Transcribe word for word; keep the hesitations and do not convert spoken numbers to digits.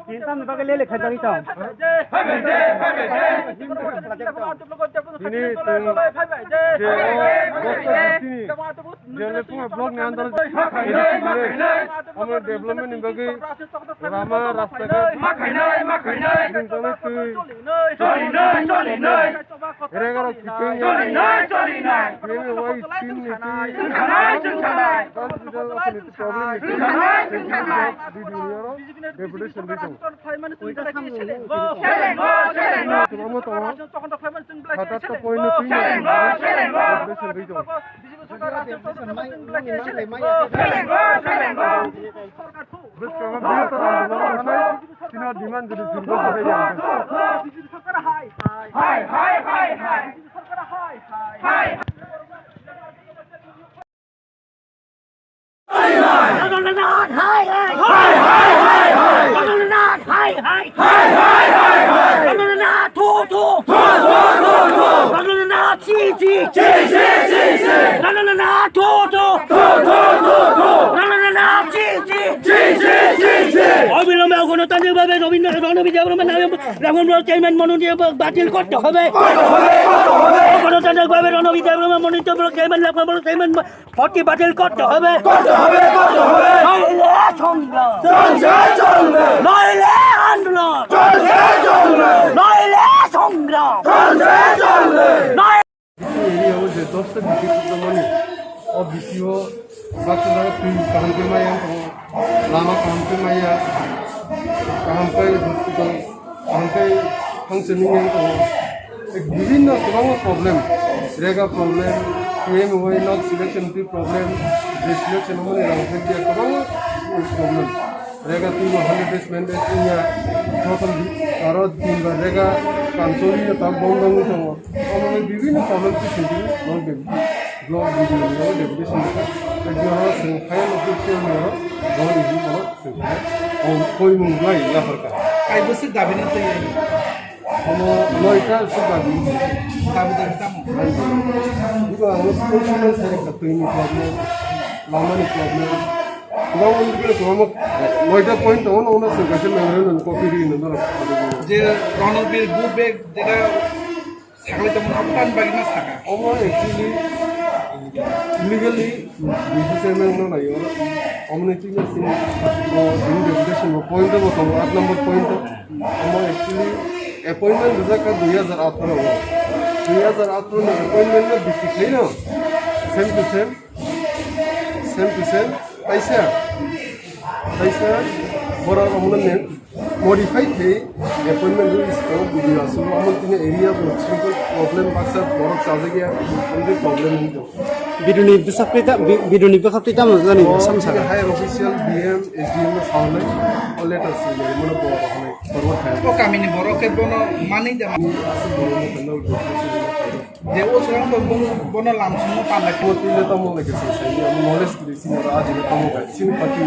Tinta ni bagwi lele khaijagwi tong. Tini chwng je o Dosto Distini je Lephunga block ni under o omo development ni bagwi lama rasta ghat, ringtoni twi, rega rok kiting, P M A Y scheme ni twi, hospital aswk ni problem ni twi, deputation ri tongo. Kwbangma tongo. Hatatta point no twi no. Bwskango bihar tara tini demand diri diri. অবিলম্বে অগণতান্ত্রিকভাবে রবীন্দ্র রণবিদ্যা ব্রহ্মা নামে রাখুন block chairman মনোনীত বাতিল করতে হবে। অগণতান্ত্রিকভাবে রণবিদ্যা ব্রহ্মা মনোনীত ব্লক চেয়ারম্যান রাখুন ব্লক চেয়ারম্যান পদটি বাতিল করতে হবে। করতে হবে, করতে হবে। নইলে সংগ্রাম। সংগ্রাম চলবে। নইলে আন্দোলন। চলবে, চলবে। নইলে সংগ্রাম। চলবে, চলবে। নই- Area o je dosta B C mani, o B C o baksa jaga twi kaham khe maya tongo, lama kaham khe maya, kaham khe hospital. Hingke hangse nini wngkha bibinno kwbangma problem, rega problem, P M A Y not selection fee problem, je selection wngmani rang thangkhe kwbangma problem. Rega twibo hundred days mandate wngya, joto aro din ba rega kamcholi tak bondho wngwi tongo. Omo bibinno problem se swijwi non de block bibinno ni omo deputation ni. Tei jora chwng final official ni oro non issue oro chwng koi mung lai yapharkha. Kaibo se dabi no twi. Omo noita se dabi. Dabi dabi tamo. Iba omo social service ni problem, lama ni problem. Kwbangma noita point tongo, ono chwng kaisa memorandum copy ri no norok. Je Ronobir go back jeta Sakle tongmani abo tamni bagwi ma saka? Omo actually legally B C chairman no naio. Omoni chini sini o jini deputation bo point bo tongo, aat number point. Omo actually appointment rijak kha dui hajar atharo o. Dui hajar atharo ni appointment no bisi khaino same to same. Same to same, kaisa, kaisa borok omono nen modify khe appointment rwi sika o bidi aswk o, omo tini area bo simple problem baksa borok chajak ya, amtwi problem wngwi tongo. Biduni bwsakti ta, bi-, biduni bwsakti tamo jani o, samsara. Higher official D M, S D M no saunai, o letter swijak mano borok rok hinwi forward khai. O kamini borok khe bono manwi da. Aswk borok no khe no. Je o swrang bo bono lam songno panda khe. O twi le tamo bai khe se sai, amo knowledge kwrwi sini oro ajile tamo bai sini pati.